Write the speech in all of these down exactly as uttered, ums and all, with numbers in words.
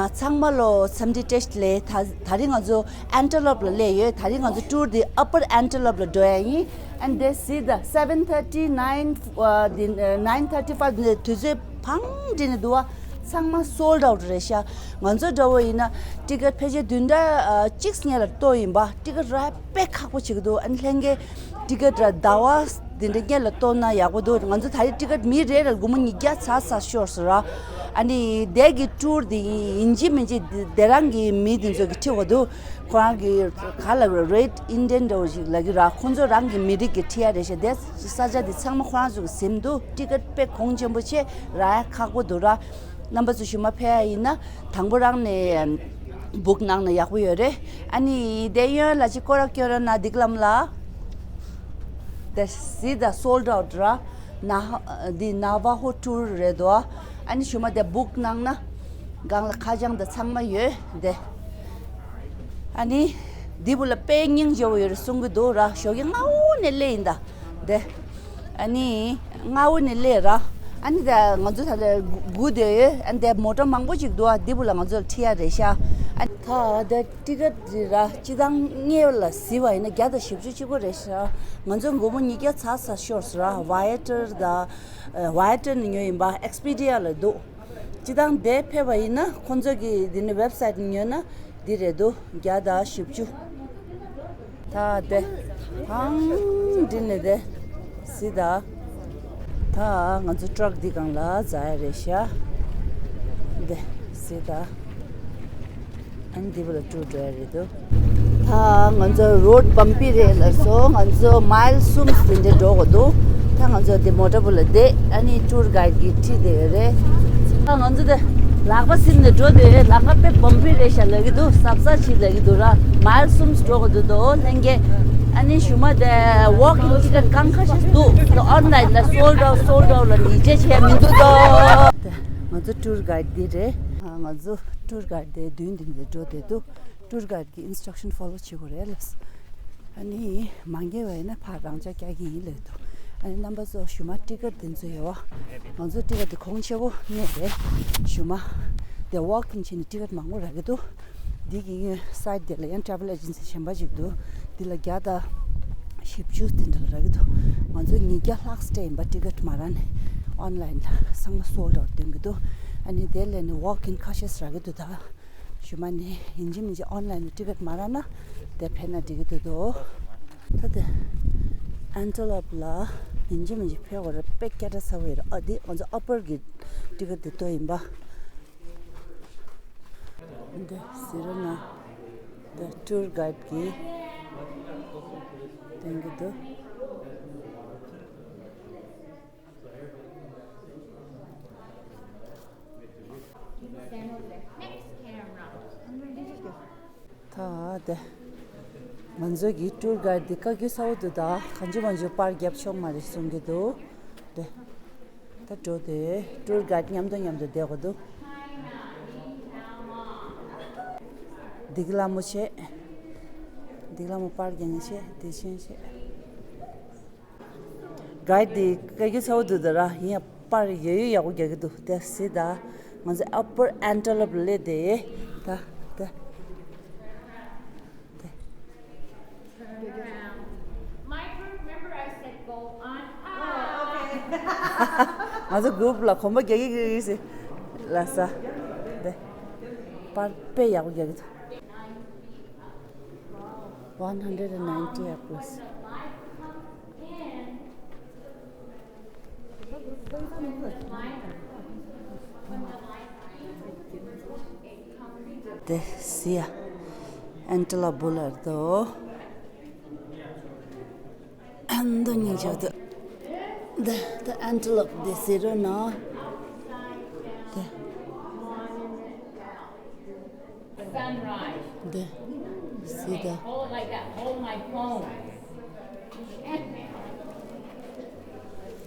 ཚང་མ་ལོ་འཚམས་འདྲི་བཀྲ་ཤིས་བདེ་ལེགས། ད་ད་རིང་ང་ཚོ་ཨན་ཊི་ལོབ་ལ་སླེབས་ཡོད། ད་རིང་ང་ཚོ་ཊུར་འདི་ཨ་པར་ཨན་ཊི་ལོབ་ལ་འགྲོ་ཡ་ཡིན། And they see the seven thirty, nine, uh, the, uh, nine thirty-five འདི་དུས་ཚོད་བང་སྒྲིག་ནས་འདུག་བ། ཚང་མ་སོལ་ཌི་ཨའུཊ་རེད་ཤག་ང་ཚོ་འདྲ་བོ་ཡིན་ན་ཊི་ཀེ་ཊི་ཕལ་ཆེར་བདུན་ཕྲག་ཨ་གཅིག་སྔོན་ལ་གཏོང་ཡིན་པ། ཊི་ཀེ་ཊི་རག་དཔེ་ཁག་པོ་བྱེད་ཀྱི་འདུག་ཨ་ནི་ལྷན་རྒྱས་ཊི་ཀེ་ཊི་ར་ཟླ་བ་འདི་འདྲ་སྔོན་ལ་གཏོང་ན་ཡག་པོ་འདུག་ང་ཚོ་ད་རེས་ཊི་ཀེ་ཊི་མི་རེ་རེ་ལ་སྒོར་མོ་ཉིས་བརྒྱ་ཚར་ཚར་ཤོར་སོང་ར། ཨ་ནི་དེ་གི་ཊུར་འདི་ཡིན་གཅིག་མིན་གཅིག་དེ་རང་གི་མི་འདི་ཚོ་གི་ཁྲིད་དགོས་འདུག་ཁོ་རང་གི་ག་ལ་རེཌ་ཨིན་ཌི་ཡན་འདྲ་བོ་ཞིག་ལབ་ཀྱི་ར། ཁོ་ཚོ་རང་གི་མི་རིགས་ཀྱི་ཁྲིད་ཡ་རེད་ཤག་དེ་ས་ཆ་འདི་ཚང་མ་ཁོ་རང་ཚོ་གི་ཟིན་འདུག་ཊི་ཀེ་ཊི་དཔེ་གོང་ཆེན་པོ་ཆེ་རག་ཡ་ཁག་པོ་འདུག་ར། རྣམ་པ་ཚོ་ཞུ་མ་ཕེབས་ཡ་ཡིན་ན་དང་པོ་རང་ནས་བུག་གནང་ན་ཡག་པོ་ཡོད་རེད། ཨ་ནི་དེ་གཡོན་ལ་ཅིག་སྐོར་ར་སྐྱོན་ར་ན་འདི་ལམ་ལ། དེ་གཟིགས་དང་སོལ་ཌི་ཨའུཊ་ར། ན་འདི་ན་ཝ་ཧོ་ཊུར་རེད་དོ། ཨ་ནི་ཞུ་མ་དེ་བུག་གནང་ན་སྒང་ལ་ཁ་བྱང་དང་ཚང་མ་ཡོད་དེ། ཨ་ནི་འདི་བུ་ལ་དཔེ་སྙིང་རྗེ་བོ་ཡོད་རེད་གསུང་གི་འདུག་ར། ཞོགས་ཀྱི་སྔ་བོ་ནས་སླེབས་ཡིན་ད་དེ། ཨ་ནི་སྔ་བོ་ནས་སླེབས་ར། ཨ་ནི་ད་ང་ཚོ་ད་ལྟ་སྒུག་བསྡད་ཡོད། ཨ་ནི་དེ་མོ་ཊ་མང་པོ་ཅིག་འདུག་ཨ་འདི་བུ་ལ་ང་ཚོ་ལ་ཁྲིད་ཡ་རེད་ཤག་ཨ་ནི་ད་དེ་ཊི་ཀེ་ཊི་ར་སྤྱི་བཏང་དངུལ་ལ་གཟིགས་པ་ཡིན་ན་བརྒྱ་དང་བཞི་བཅུ་གཅིག་པོ་རེད་ཤག་ང་ཚོ་སྒོར་མོ་ཉིས་བརྒྱ་ཚར་ཚར་ཤོར་སོང་ར། ཝ་ཡ་ཊར་དང་ཝ་ཡ་ཊར་ནས་ཉོས་ཡིན་པ། ཨེགས་པི་ཌི་ཡ་ལ་འདུག་སྤྱི་བཏང་དེ་ཕེབས་པ་ཡིན་ན་ཁོང་ཚོ་གི་འདི་ནས་ཝེབ་སའིཊ་ནས་ཉོས་ན་འདི་རེད་འདུག་བརྒྱ་དང་བཞི་བཅུ། ད་དེ་བང་སྒྲིག་ནས་དེ་གཟིགས་དང་། ད་ང་ཚོ་ཊྲག་འདི་སྒང་ལ་འཛེག་ཡ་རེད་ཤག་དེ་གཟིགས་དང་། ཨ་ནི་འདི་བུ་ལ་ཊུར་འགྲོ་ཡ་རེད་འདུག་ད་ང་ཚོ་རོཌ་བམ་པི་རེད་ལབ་སོང་། ང་ཚོ་མའིལ་གསུམ་དེ་འདྲ་འགྲོ་དགོས་འདུག་ད་ང་ཚོ་དེ་མོ་ཊ་བུ་ལ་བསྡད། ཨ་ནི་ཊུར་གའིཌ་གིས་ཁྲིད་བསྡད་ཡོད་རེད། ད་ང་ཚོ་དེ་ལག་པ་ཟིན་ནས་འགྲོ་བསྡད་ཡོད་རེད། ལམ་ཁ་དཔེ་བམ་པི་རེད་ཤག་ལབ་ཀྱི་འདུག་གཟབ་གཟབ་བྱེད་ལབ་ཀྱི་འདུག་ར། མའིལ་གསུམ་འགྲོ་དགོས་འདུག་དོ་ལྷན་རྒྱས། ཨ་ནི་ཞུ་མ་དེ་ཝོག་ཨིན་ཊི་ཀེ་ཊི་རྐང་ཁ་ཤས་འདུག་ཨོན་ལའིན་ལ་སོལ་ཌི་ཨའུཊ་སོལ་ཌི་ཨའུཊ་ལ་ཉིས་བརྒྱ་བྱས་མི་འདུག་དོ། ང་ཚོ་ཊུར་གའིཌ་འདི་རེད། ང་ཚོ་ཊུར་གའིཌ་དེ་མདུན་དེ་ནས་འགྲོ་བསྡད་འདུག་ཊུར་གའིཌ་གི་ཨིན་སི་ཊྲག་ཤན་ཕོ་ལོ་བྱེད་དགོས་རེད་ལབ་སོང་། ཨ་ནི་མ་འགལ་བ་ཡིན་ན་ཕར་རང་འཇགས་རྒྱག་གི་ཡིན་ལབ་འདུག་ཨ་ནི་རྣམ་པ་ཚོ་ཞུ་མ་ཊི་ཀེ་ཊི་དེ་ཚོ་ཡོད་བ། ང་ཚོ་ཊི་ཀེ་ཊི་དེ་གོང་ཆེ་བོ་གནས་རེད། ཞུ་མ་དེ་ཝོག་ཨིན་བྱས་ནས་ཊི་ཀེ་ཊི་མང་པོ་རག་གི་འདུག་འདི་གི་སའིཊ་དེ་ལ་ཡང་ཊྲེ་ཝལ་ཨེ་ཇེན་སི་གཞན་པ་ཅིག་འདུག་འདི་ལ་བརྒྱ་དང་བཞི་བཅུ་དེ་འདྲ་ལ་རག་གི་འདུག་ང་ཚོ་ཉིས་བརྒྱ་ལྷག་སྤྲད་ཡིན་པ། ཊི་ཀེ་ཊི་མ་རག་ནས་ཨོན་ལའིན་ལ་ཚང་མ་སོལ་ཌི་ཨའུཊ་སྟོན་གྱི་འདུག་ཨ་ནི་དེ་ལས་ནས་ཝོག་ཨིན་ཁ་ཤས་རག་གི་འདུག་ད་ཞུ་མ་ནས་ཡིན་གཅིག་མིན་གཅིག་ཨོན་ལའིན་ལ་ཊི་ཀེ་ཊི་མ་རག་ན་དེ་ཕེབས་ན་འགྲིག་གི་འདུག་དོ། ད་དེ་ཨན་ཊི་ལོབ་ལ་ཡིན་གཅིག་མིན་གཅིག་ཕེབས་དགོས་རེད། དཔེ་སྐད་གྲགས་ཚ་བོ་ཡོད་རེད། ཨ་འདི་ང་ཚོ་ཨ་པར་གི་ཊི་ཀེ་ཊི་དེ་ཏོ་ཡིན་པ། འདི་ཟེར་ན་འདི་ཊུར་གའིཌ་གིས་སྟོན་གྱི་འདུག་ད་དེ་ང་ཚོ་གི་ཊུར་གའིཌ་འདི་བཀའ་བཀྱོན་ཚ་བོ་འདུག་ད་གང་བྱུང་མང་བྱུང་པར་རྒྱབ་ཆོག་མ་རེད་གསུང་གི་འདུག་དེ། ད་འགྲོ་དེ་ཊུར་གའིཌ་མཉམ་དུ་མཉམ་དུ་བསྡད་དགོས་འདུག་སྡིག་ལ་མོ་ཆེ། སྡིག་ལ་མོ་པར་རྒྱག་ཆེ། བདེ་ཆེན་ཆེ། གའིཌ་འདི་བཀའ་བཀྱོན་ཚ་བོ་འདུག་ད་ར་ཡིན་ཡང་པར་ཡོད་ཡོད་ཡག་པོ་རྒྱག་གི་འདུག་དེ་སི་ད་ང་ཚོ་ཨ་པར་ཨན་ཊི་ལོབ་སླེབས་དེ་ད་དེ། དེ། Michael, remember I said go on up. ང་ཚོ་གུ་རུབ་ལ་གོམ་པ་རྒྱག་གི་ཡོད་ཟེར། ལ་ས། དེ། པར་དཔེ་ཡག་པོ་རྒྱག་གི་འདུག One hundred and ninety apples. དེ་སི་ཡ། ཨན་ཊི་ལོབ་བུ་ལར་དོ། ཨན་དོ་ཉིན་ཆོག་དོ། དེ་དེ་ཨན་ཊི་ལོབ་དེ་ཟེར་རོ་ན། དེ། Sunrise. དེ། སི་ད། Hold it like that. Hold my phone.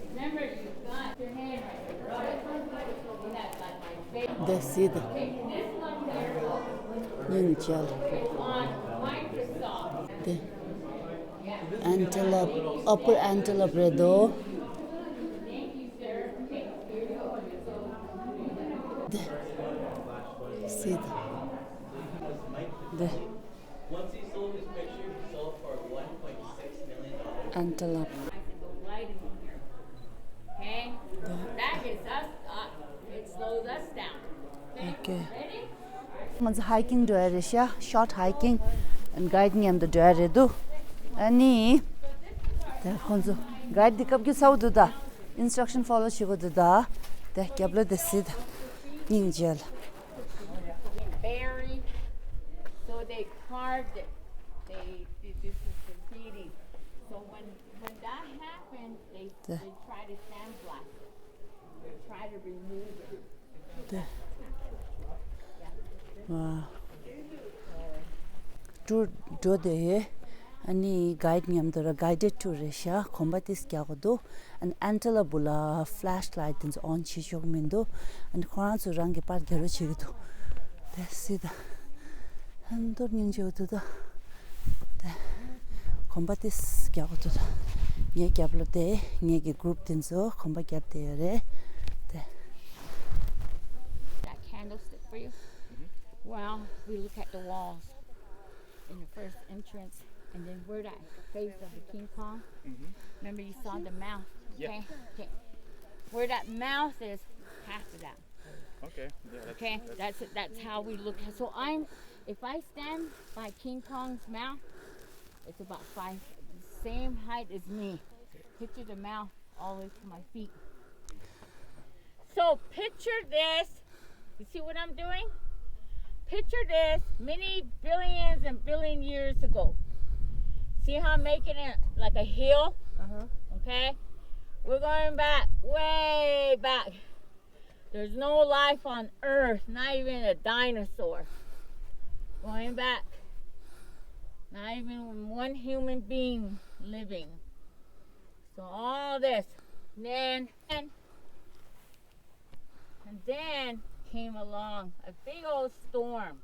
Remember, you got your hand right there. That's like my favorite. དེ་སི་ད། Okay, this one here ཉིན་ཆལ། on Microsoft. དེ། ཨན་ཊི་ལོབ། ཨ་པར་ཨན་ཊི་ལོབ་རེད་དོ། དེ། See the, the antelope. Okay. ང་ཚོ་hiking འགྲོ་ཡ་རེད་ཤག short hiking and guide མཉམ་དུ་འགྲོ་ཡ་རེད་འདུག་ཨ་ནི། དེ་ཁོང་ཚོ་guide འདི་བཀའ་བཀྱོན་ཚ་བོ་འདུག་ད། instruction follow བྱེད་དགོས་འདུག་ད། དེ་རྒྱབ་ལོགས་དེ་གཟིགས་ད། སྙིང་རྗེ་ལ། Berry. So they carved it. They, they, this is graffiti. So when, when that happened, they, they tried to sandblast it. They tried to remove it. དེ། ཝ། ཊུར་འགྲོ་དེ། ཨ་ནི་guide མཉམ་དུ་ར་guided tour རེད་ཤག་གོམ་པ་ཏིས་རྒྱག་གི་འདུག་ཨ་ནི་antelope ལ་flashlight དེ་ཚོ་on བྱེད་ཆོག་མི་འདུག་ཨ་ནི་ཁོ་རང་ཚོ་རང་གི་པར་རྒྱག་རོགས་བྱེད་ཀྱི་འདུག་དེ་གཟིགས་ད། ཨ་མདོར་སྙིང་རྗེ་པོ་འདུག་ད། དེ། གོམ་པ་ཏིས་རྒྱག་གི་འདུག་ད། ངའི་རྒྱབ་ལོགས་དེ་ངེད་ཀྱི་group དེ་ཚོ་གོམ་པ་རྒྱབ་བསྡད་ཡོད་རེད། དེ། That candlestick for you? Well, we look at the walls in the first entrance, and then where that face of the King Kong. Remember, you saw the mouth. Yeah. Okay, okay. Where that mouth is, half of that. Okay. Yeah, that's, okay, that's, that's how we look. So I'm, if I stand by King Kong's mouth, it's about five, same height as me. Picture the mouth all the way to my feet. So picture this. You see what I'm doing? Picture this many billions and billion years ago. See how I'm making it like a hill? Uh-huh. Okay? We're going back, way back. There's no life on earth, not even a dinosaur. Going back. Not even one human being living. So all this. Then, and then came along a big old storm.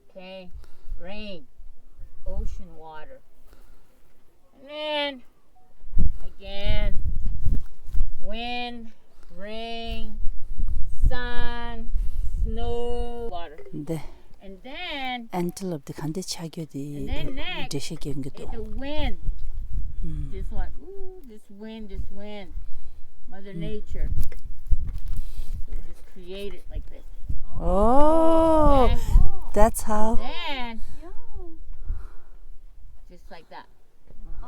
Okay? Rain, ocean water. And then, again, wind, rain, sun, snow, water. འདི། And then, antelope དེ་ག་འདྲ་ཆགས་རྒྱུ་དེ། And then next འགྲེལ་བཤད་སྐྱོན་གྱི་འདུག is the wind. ཨུམ། This one, ooh, this wind, this wind. Mother Nature. So just create it like this. Oh, okay. That's how. Then, just like that.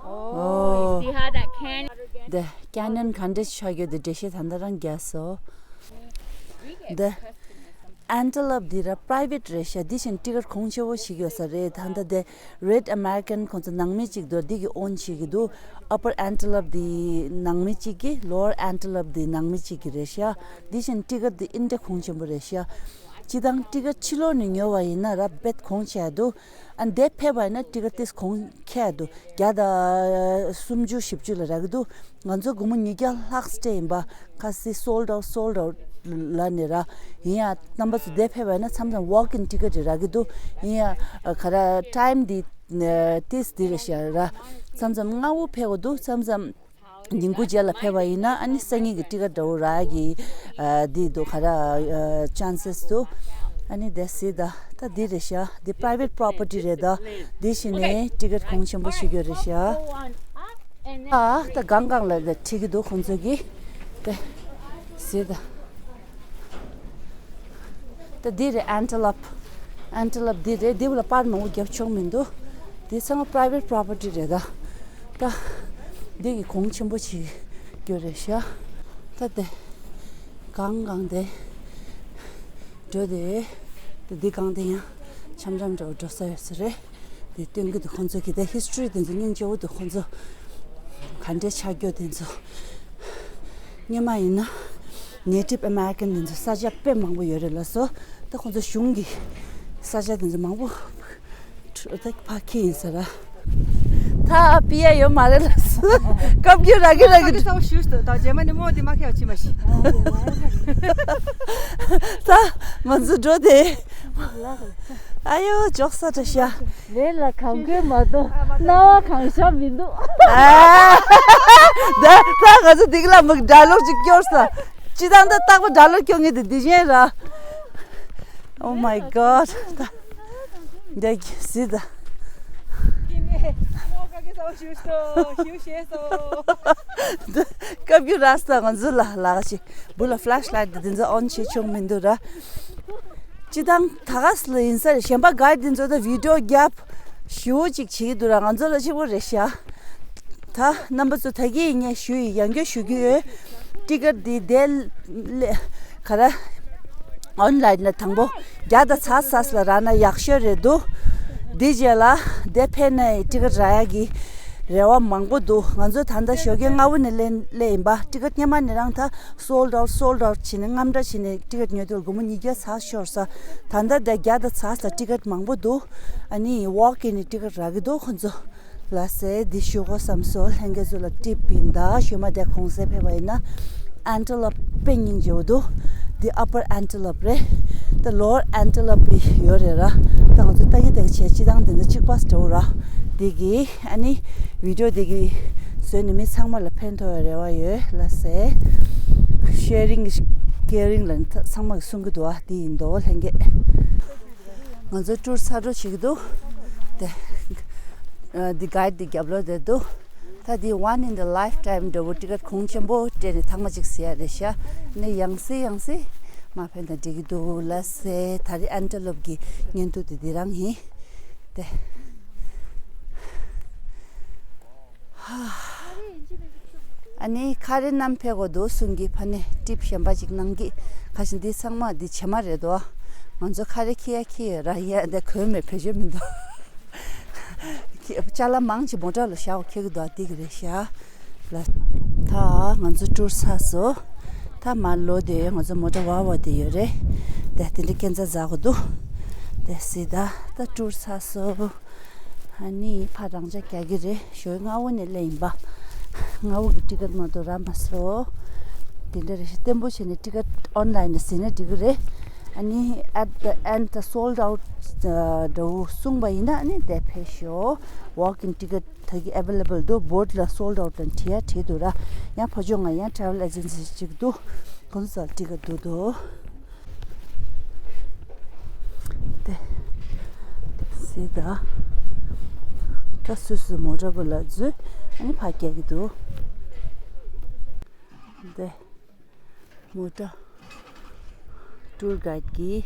Oh. Oh. You see how that canyon? འདི་canyon ག་འདྲ་ཆགས་རྒྱུ་དེ་འགྲེལ་བཤད་ད་ལྟ་རང་རྒྱག་སོང་། འདི། antelope འདི་ར་private རེད་ཤག་འདི་བཞིན་ཊི་ཀེཊ་གོང་ཆེ་བོ་ཞིག་ཡོད་ས་རེད། ད་ལྟ་དེ་Red American ཁོང་ཚོ་ནང་མི་གཅིག་འདུག་འདི་གི་own བྱེད་ཀྱི་འདུག upper antelope འདི་ནང་མི་གཅིག་གི་lower antelope འདི་ནང་མི་གཅིག་གི་རེད་ཤག་འདི་བཞིན་ཊི་ཀེཊ་འདི་ཨིན་འདྲ་གོང་ཆེན་པོ་རེད་ཤག་སྤྱི་བཏང་ཊི་ཀེཊ་ཕྱི་ལོགས་ནས་ཉོ་བ་ཡིན་ན་ར་རྦད་གོང་ཆེ་འདུག་ཨ་འདས་ཕེབས་པ་ཡིན་ན་ཊི་ཀེཊ་ཏིས་གོང་ཁེ་འདུག་བརྒྱ་དང་སུམ་ཅུ་བཞི་བཅུ་ལ་རག་གི་འདུག་ང་ཚོ་སྒོར་མོ་ཉིས་བརྒྱ་ལྷག་སྤྲད་ཡིན་པ། ཁ་སི་sold out, sold out ལ་ནི་ར། ཡིན་ཡང་རྣམ་པ་ཚོ་འདས་ཕེབས་པ་ཡིན་ན་མཚམས་མཚམས་walk in ཊི་ཀེཊ་རག་གི་འདུག་ཡིན་ཡང་ག་ར་time འདི་ཏིས་འདི་རེད་ཤག་ར། མཚམས་མཚམས་སྔ་བོ་ཕེབས་དགོས་འདུག་མཚམས་མཚམས་ཉིན་གུང་རྗེས་ལ་ཕེབས་པ་ཡིན་ན་ཨ་ནི་སང་ཉིན་གྱི་ཊི་ཀེཊ་འདྲ་བོ་རག་གི་འདི་འདུག་ག་ར་chances འདུག་ཨ་ནི་དེ་སི་ད་ད་འདི་རེད་ཤག་འདི་private property རེད། ད་འདི་བཞིན་ནས་ཊི་ཀེཊ་གོང་ཆེན་པོ་ཞིག་ཡོད་རེད་ཤག་ཨ་ད་གང་གང་ལ་ད་ཁྲིད་ཀྱི་འདུག་ཁོང་ཚོ་གིས་དེ་སི་ད། ད་འདི་རེད་antelope. antelope འདི་རེད། འདི་བ་ལ་པར་མང་པོ་རྒྱབ་ཆོག་མི་འདུག་འདི་ཚང་མ་private property རེད་ད། ད་འདི་གི་གོང་ཆེན་པོ་ཞིག་རྒྱུ་རེད་ཤག་ད་དེ་གང་གང་དེ་འགྲོ་དེ། ད་འདི་གང་དེ་ཡང་འཆམ་འཆམ་འདྲ་བོ་འགྲོ་ས་ཡོད་ས་རེད། དེ་སྟོན་གྱི་འདུག་ཁོང་ཚོ་གི་ད་history དེ་ཚོ་སྙིང་རྗེ་བོ་འདུག་ཁོང་ཚོ་ག་འདྲས་ཆགས་རྒྱུ་དེ་ཚོ། སྔོན་མ་ཡིན་ན་Native American དེ་ཚོ་ས་ཆ་དཔེ་མང་པོ་ཡོད་རེད་ལ་སོ། ད་ཁོང་ཚོ་གཞུང་གི་ས་ཆ་དེ་ཚོ་མང་པོ་ད་ཕར་འཁྱེར་ཡིན་ས་ར། ད་ཨ་པི་ཡ་ཡོད་མ་རེད་ལ་སོ། བཀའ་བརྒྱུད་ར་གི་ར་གི། ཁ་ཁ་ཞུ་ཞུ་ད་རྗེས་མ་ནི་མོ་དེ་མ་ཁེལ་བ་ཕྱི་མ་ཤི། ད་ང་ཚོ་འགྲོ་དེ། ཨ་ཡོ་འཇོག་ས་འདྲ་ཤག་ལས་ལ་གང་དགོས་མ་གཏོགས་སྣང་བ་གང་ཤར་མི་འདུག་ཨ། ད་ད་ང་ཚོ་འདི་ག་ལ་མི་dialogue ཅིག་སྐྱོར་ས། སྤྱི་བཏང་ད་རྟག་པར་dialogue སྐྱོར་མཁན་དེ་འདི་བཞིན་ར། Oh my god. འདི་གཟིགས་དང་། སྐབས་རྒྱུ་ར་ས་ང་ཚོ་ལ་ལག་ཅིག་བུ་ལ་ཕ་ལེཤ་ལའེ་ཊི་འདི་ཚོ་ཨོན་བྱེད་ཆོག་མི་འདུག་ར། སྤྱིར་བཏང་ད་ག་ས་ལ་ཡིན་ས་རེད། གཞན་པ་ག་འདི་ཚོ་ད་བི་ཌི་ཡོ་རྒྱབ་ཞུ་ཅིག་བྱེད་ཀྱི་འདུག་ར། ང་ཚོ་ལ་གཅིག་པོ་རེད་ཤག་ད་རྣམ་པ་ཚོ་ད་གིན་ངས་ཞུ་ཡི་ཡང་བསྐྱར་ཞུ་གི་ཡོད། ཊི་ཀེ་ཊི་འདི་དེ་ལས་ག་ར་ཨོན་ལའེན་ལ་དང་པོ་བརྒྱ་དང་ཚ་ས་ལ་རག་ན་ཡག་ཤོས་རེད་འདུག་འདི་རྗེས་ལ་དེ་ཕན་ནས་ཊི་ཀེ་ཊི་རག་ཡ་གི་རེ་བ་མང་པོ་འདུག་ང་ཚོ་ད་ལྟ་ཞོགས་ཀས་སྔ་བོ་ནས་སླེབས་སླེབས་ཡིན་པ། ཊི་ཀེ་ཊི་སྔོན་མ་ནས་རང་ད་སོལ་ཌི་ཨའུཊ་སོལ་ཌི་ཨའུཊ་བྱས་ནས་རྔམ་དྲག་བྱས་ནས་ཊི་ཀེ་ཊི་ཉོས་དུས་སྒོར་མོ་ཉིས་བརྒྱ་ཚ་ཤོར་ས། ད་ལྟ་དེ་བརྒྱ་དང་ཚ་ས་ཊི་ཀེ་ཊི་མང་པོ་འདུག་ཨ་ནི་ཝོག་ཨིན་ནས་ཊི་ཀེ་ཊི་རག་གི་འདུག་ཁོ་ཚོ། ལགས་སེ། འདི་ཞུ་དགོས་བསམ་སོང་། ལྷན་རྒྱས་ཚོ་ལ་ཊིབ་ཡིན་ད། ཞུ་མ་དེ་གོང་གསལ་ཕེབས་པ་ཡིན་ན་ཨན་ཊི་ལོབ་དཔེ་སྙིང་རྗེ་བོ་འདུག་འདི་ཨ་པར་ཨན་ཊི་ལོབ་རེད། ད་ལོར་ཨན་ཊི་ལོབ་པི་ཡོད་རེད་ར། ད་ང་ཚོ་ལྟ་གི་ལྟ་གི་བྱས་སྤྱིར་བཏང་འདི་འདྲ་གཅིག་པ་འདྲ་བོ་ར། འདི་གི་ཨ་ནི་བི་ཌི་ཡོ་འདི་གི་བཟོས་ནས་མི་ཚང་མ་ལ་ཕན་ཐོགས་ཡ་རེ་བ་ཡོད། ལགས་སེ། ཤེ་རིང་ཀེ་རིང་ལ་ཚང་མ་གིས་གསུང་གི་འདུག་ཨ། འདི་ཡིན་འདུག་ལྷན་རྒྱས། ང་ཚོ་ཊུར་ཚར་འགྲོ་བྱེད་ཀྱི་འདུག་དེ། ཨ། འདི་གའིཌ་འདི་རྒྱབ་ལོགས་དེ་འདུག་ད་འདི་one in the lifetime འདྲ་བོ་ཊི་ཀེ་ཊི་གོང་ཆེན་པོ་སྤྲད་ནས་ཐེངས་མ་གཅིག་ཟེར་ཡ་རེད་ཤག་ནི་ཡང་སེ་ཡང་སེ་མ་ཕན་ན་འགྲིག་གི་འདུག་ལགས་སེ། ད་རེས་ཨན་ཊི་ལོབ་ཀྱི་བརྙན་ཐུང་དེ་འདི་རང་ཡིན། དེ། ཨ་ནི་ཁ་རས་བསྣམས་ཕེབས་དགོས་འདུག་གསུང་གི། ཕ་ནས་ཊིབ་གཞན་པ་ཅིག་གནང་གི། ཁ་ཤས་འདི་ཚང་མ་འདི་བྱེ་མ་རེད་དོ། ང་ཚོ་ཁ་རས་འཁྱེར་ཡ་འཁྱེར་ཡོད་ར། ཡ་འདི་གོན་མེད་བེད་སྤྱོད་མི་འདུག་ཁྱེད་ཅ་ལག་མང་ཆེ་མོ་ཊ་ལ་བཞག་འཁྱེར་གི་འདུག་འདི་གི་རེད་ཤག་ལ། ད་ང་ཚོ་ཊུར་ཚར་སོང་། ད་མར་ལོག་བསྡད་ཡོད། ང་ཚོ་མོ་ཊ་ཝ་ཝ་དེ་ཡོད་རེད། དེ་དེ་འདྲ་སྐས་འཛེག་འཛེག་དགོས་འདུག་དེ་གཟིགས་དང་། ད་ཊུར་ཚར་སོང་། ཨ་ནི་ཕར་རང་འཇགས་རྒྱག་གི་རེད། ཞོགས་སྔ་བོ་ནས་སླེབས་ཡིན་པ། སྔ་བོ་གི་ཊི་ཀེ་ཊི་མ་གཏོགས་རག་མ་སོང་། དེ་འདྲ་རེད་ཤག་བརྟན་པོ་བྱས་ནས་ཊི་ཀེ་ཊི་ཨོན་ལའིན་ནས་ཟིན་ན་འགྲིག་གི་རེད། ཨ་ནི་at the end the sold out འདྲ་བོ་གསུངས་པ་ཡིན་ན་ཨ་ནི་དེ་ཕེབས་ཤོག་ཝོག་ཨིན་ཊི་ཀེ་ཊི་ད་གི་ཨེ་ཝེ་ལེ་བལ་འདུག་བོཌ་ལ་སོལ་ཌི་ཨའུཊ་ལབ་བྲིས་ཡ་བྲིས་འདུག་ར། ཡང་ཕར་ཕྱོགས་ང་ཡང་ཊེ་རེ་ཝེལ་ཨེ་ཇེན་སི་གཅིག་འདུག་ཁོང་ཚོ་ལ་ཊི་ཀེ་ཊི་བསྡུ་འདུག་དེ་གཟིགས་དང་། ད་སོ་སོའི་མོ་ཊ་བུ་ལ་འཛུལ། ཨ་ནི་ཕར་བསྐྱལ་གྱི་འདུག་དེ། མོ་ཊ། ཊུར་གའིཌ་ཀྱིས་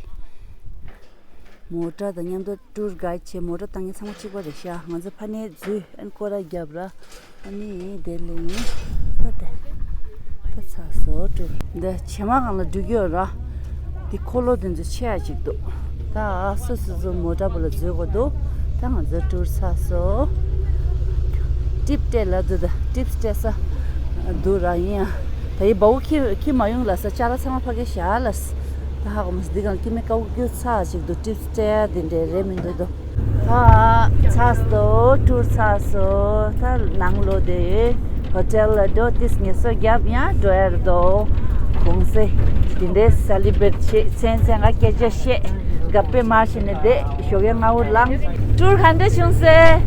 མོ་ཊ་དང་མཉམ་དུ། ཊུར་གའིཌ་བྱས་མོ་ཊ་བཏང་མཁན་ཚང་མ་གཅིག་པ་རེད་ཤག་ང་ཚོ་ཕ་ནས་འཛུལ། ཨན་སྐོར་ར་བརྒྱབ་ར། ཨ་ནི་དེ་ལས་ཡིན། ད་དེ། ད་ཚར་སོང་ཊུར། འདི་བྱེ་མ་སྒང་ལ་འགྲོ་གི་ཡོད་ར། འདི་འཁོར་ལོ་དེ་ཚོ་ཆེ་ཡ་ཅིག་འདུག་ད་སོ་སོ་སོ་མོ་ཊ་བུ་ལ་འཛུལ་དགོས་འདུག་ད་ང་ཚོ་ཊུར་ཚར་སོང་། ཊིབ་སྤྲད་ལབ་འདུག་ད་ཊིབ་སྤྲད་ས་འདུག་ར། ཡིན་ཡང་ད་ཡི་བའུ་ཁྱི་ཁྱི་མ་ཡོང་ལ་ས་ཅ་ལག་ཚང་མ་ཕ་གི་བཞག་ལ་ས། ད་ཧ་གོ་མ་སོང་། འདི་གང་ཁྱི་མེད་ཀ་འུ་ཀྱུ་ཚ་ཞིག་འདུག་ཊིབ་སྤྲད་ཡ་དེ་འདྲས་རེད་མི་འདུག་དོ། ད་ཚར་སོང་། ཊུར་ཚར་སོང་། ད་ནང་ལོག་དེ་ཧོ་ཊེལ་ལ་འགྲོ། ཏིས་ངལ་གསོ་རྒྱབ་ཡང་འགྲོ་ཡ་རེད་དོ། གོང་ས་དེ་འདྲས་སེ་ལི་བྲེཊ་བྱེད། མཚན་མཚན་ང་སྐད་ཆ་བཤད། ག་པེ་མར་ཤི་ནས་བསྡད། ཞོགས་ཀས་སྔ་བོ་ལངས། ཊུར་ག་འདྲ་བྱུང་སོང་།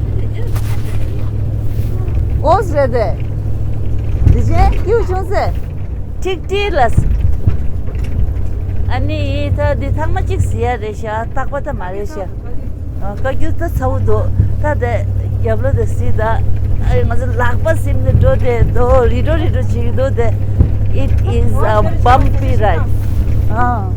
ཨོས་རེད་དེ། དེ་བཞིན་སྐྱིད་པོ་བྱུང་སོང་། ཁྲིག་ཁྲིག་ལ། ཨ་ནི་ད་འདི་ཐེངས་མ་གཅིག་ཟེར་ཡ་རེད་ཤག་རྟག་པ་ད་མ་རེད་ཤག་ཨ། བཀའ་བཀྱོན་ད་ཚ་བོ་འདུག་ད་དེ་རྒྱབ་ལོགས་དེ་གཟིགས་དང་། ཨ། ང་ཚོ་ལག་པ་ཟིན་ནས་འགྲོ་དེ་འདུག་རི་འགྲོ་རི་འགྲོ་བྱེད་ཀྱི་འདུག་དེ། It is a bumpy ride. ཨ།